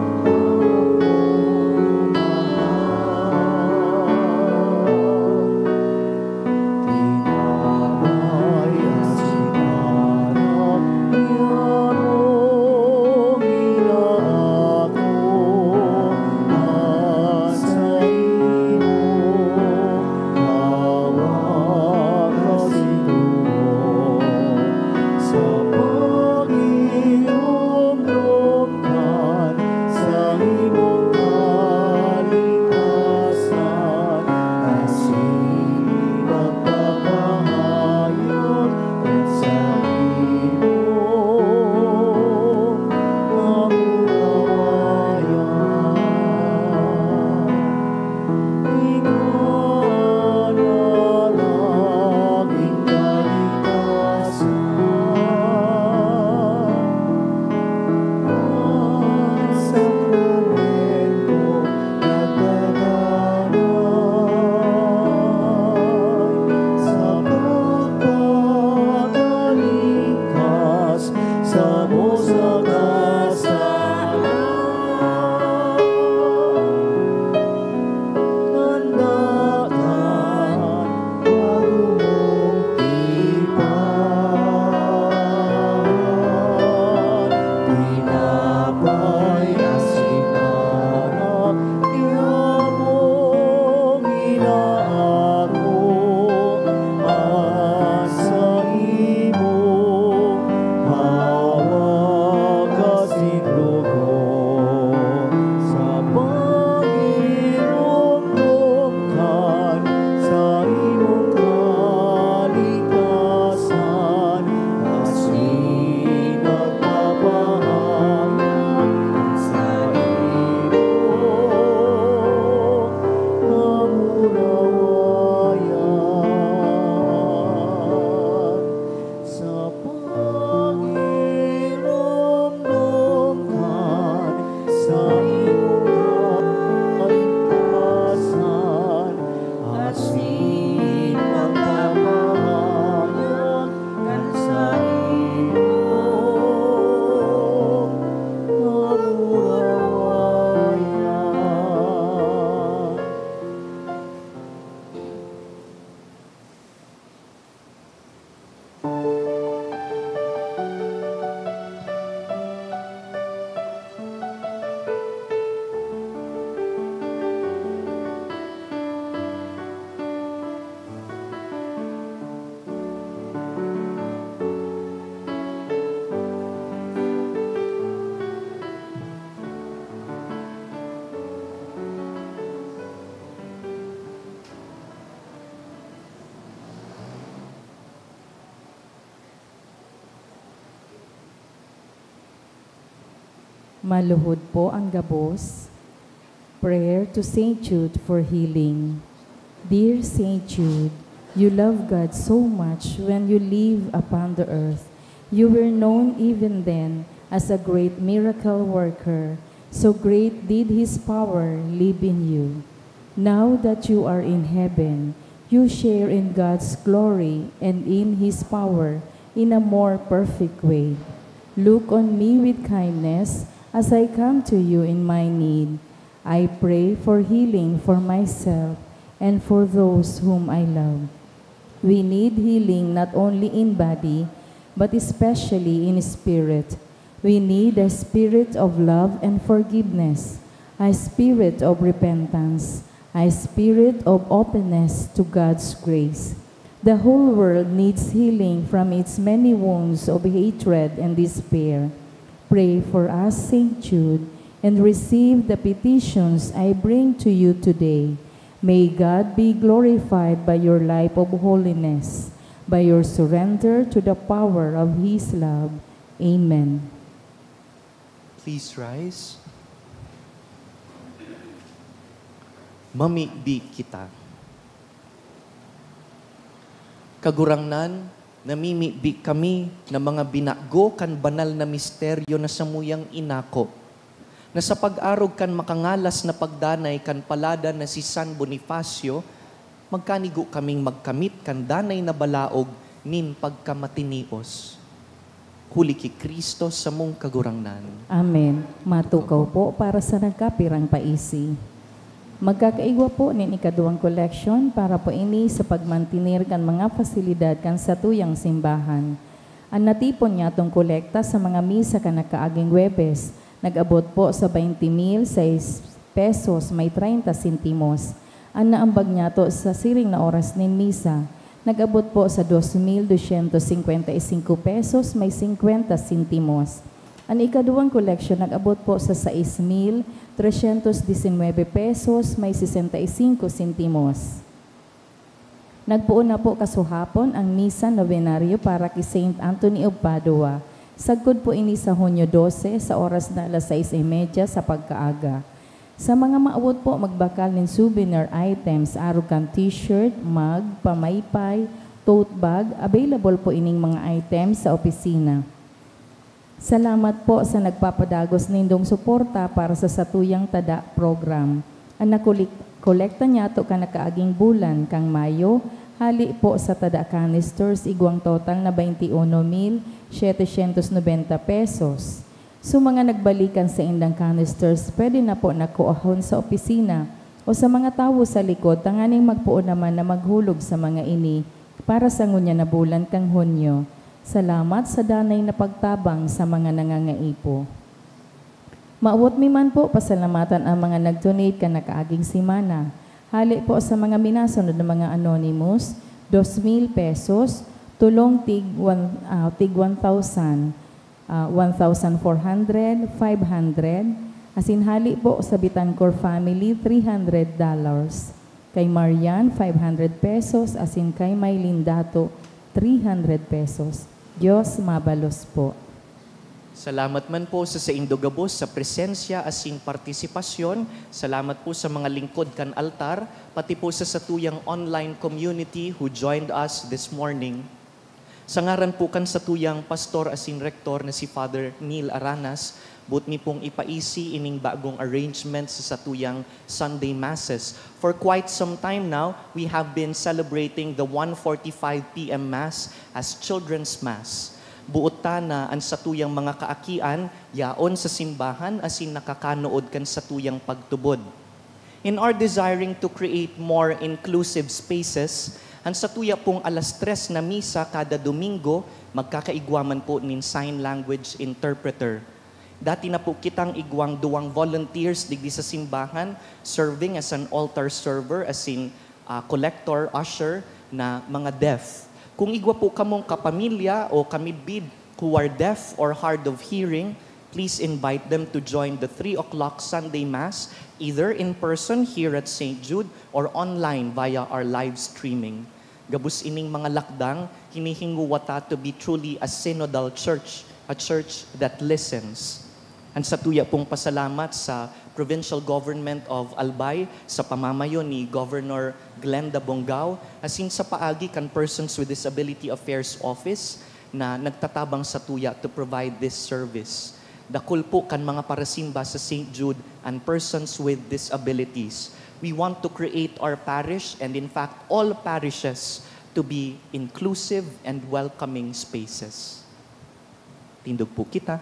Maluhod po ang gabos. Prayer to Saint Jude for healing. Dear Saint Jude, you love God so much when you live upon the earth. You were known even then as a great miracle worker. So great did His power live in you. Now that you are in heaven, you share in God's glory and in His power in a more perfect way. Look on me with kindness as I come to you in my need. I pray for healing for myself and for those whom I love. We need healing not only in body, but especially in spirit. We need a spirit of love and forgiveness, a spirit of repentance, a spirit of openness to God's grace. The whole world needs healing from its many wounds of hatred and despair. Pray for us, Saint Jude, and receive the petitions I bring to you today. May God be glorified by your life of holiness. by your surrender to the power of His love. Amen. Please rise. Mamibi kita. Kagurangnan, namimibi kami na mga binago kan banal na misteryo na samuyang inako, na sa pag-arog kan makangalas na pagdanay kan paladan na si San Bonifacio, magkanigo kaming magkamit kan danay na balaog nin pagkamatinios. Huli ki Cristo samong Kagurangnan. Amen. Matukaw po para sa nagkapirang paisi. Magkakaigwa po nin ikaduwang koleksyon para po ini sa pagmantener kan mga pasilidad kan satuyang simbahan. An natipon niyatong kolekta sa mga misa kan nakaaging Huwebes, nag-abot po sa twenty mil sais pesos may treinta sentimos. An naambag niyato sa siring na oras nin misa, nag-abot po sa dos mil dosyentos singkwenta y singko pesos may singkwenta sentimos. An ikaduwang koleksyon nag-abot po sa sais mil tresyentos disinwebe pesos may sesenta y singko sentimos. Nagpoon na po kasuhapon ang Misa Novenario para ki Saint Anthony of Padua. Sagkod po ini sa Hunyo dose, sa oras na alas sais y media sa pagkaaga. Sa mga maawot po magbakal nin souvenir items, arog kan t-shirt, mug, pamaypay, tote bag, available po ining mga items sa opisina. Salamat po sa nagpapadagos nindong suporta para sa satuyang tada program. An nakulik-, kolekta niyato kan nakaaging bulan kan Mayo, hali po sa tada canisters, igwang total na twenty uno mil setecientos noventa pesos. Sa mga nagbalik kan saindang canisters, pwede na po na kuahon sa opisina o sa mga tawo sa likod tanganing magpoon naman na maghulog sa mga ini para sa ngunyan na bulan kan Hunyo. Salamat sa danay na pagtabang sa mga nangangaipo. Maawot mi man po pasalamatan ang mga nag-donate kan nakaaging semana. Hali po sa mga minasunod na mga anonymous, dos mil pesos, tulong tig one, ah, tig one thousand, ah, one thousand four hundred, five hundred, asin hali po sa Bitancor family, three hundred dollars. Kay Marian, five hundred pesos, asin kay Mylene Dato, three hundred pesos. Diyos mabalos po. Salamat man po sa saindo gabos sa presensya asin partisipasyon. Salamat po sa mga lingkod kan altar, pati po sa satuyang online community who joined us this morning. Sa ngaran po kan satuyang pastor asin rektor na si Father Neil Aranas, boot mi pong ipaisi ining bagong arrangement sa satuyang Sunday Masses. For quite some time now, we have been celebrating the one forty-five P M Mass as Children's Mass. Boot ta na an satuyang mga kaakian yaon sa simbahan asin nakakanood kan satuyang pagtubod. In our desiring to create more inclusive spaces, an satuya pong alas tres na misa kada Domingo, magkakaigwa man po nin sign language interpreter. Dati na po kitang igwang duwang volunteers digdi sa simbahan, serving as an altar server, asin, ah, collector, usher, na mga deaf. Kung igwa po kamong kapamilya o kamidbid who are deaf or hard of hearing, please invite them to join the three o'clock Sunday Mass, either in person here at Saint Jude or online via our live streaming. Gabos ining mga lakdang, hinihinguwa ta to be truly a synodal church, a church that listens. An satuya pong pasalamat sa Provincial Government of Albay sa pamamayo ni Governor Glenda Bongao, asin sa paagi kan Persons with Disability Affairs Office na nagtatabang satuya to provide this service. Dakul po kan mga parasimba sa Saint Jude an persons with disabilities. We want to create our parish, and in fact, all parishes, to be inclusive and welcoming spaces. Tindog po kita.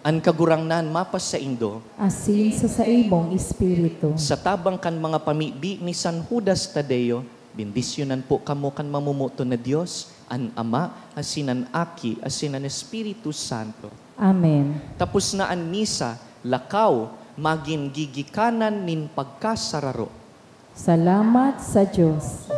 An Kagurangnan mapasaindo. Asin sa saimong espiritu. Sa tabang kan mga pamibi ni San Judas Tadeo, bendisyonan po kamo kan mamomoton na Dios, an Ama, asin an Aki, asin an Espiritu Santo. Amen. Tapos na an misa, lakaw, magin gigikanan nin pagkasararo. Salamat sa Dios.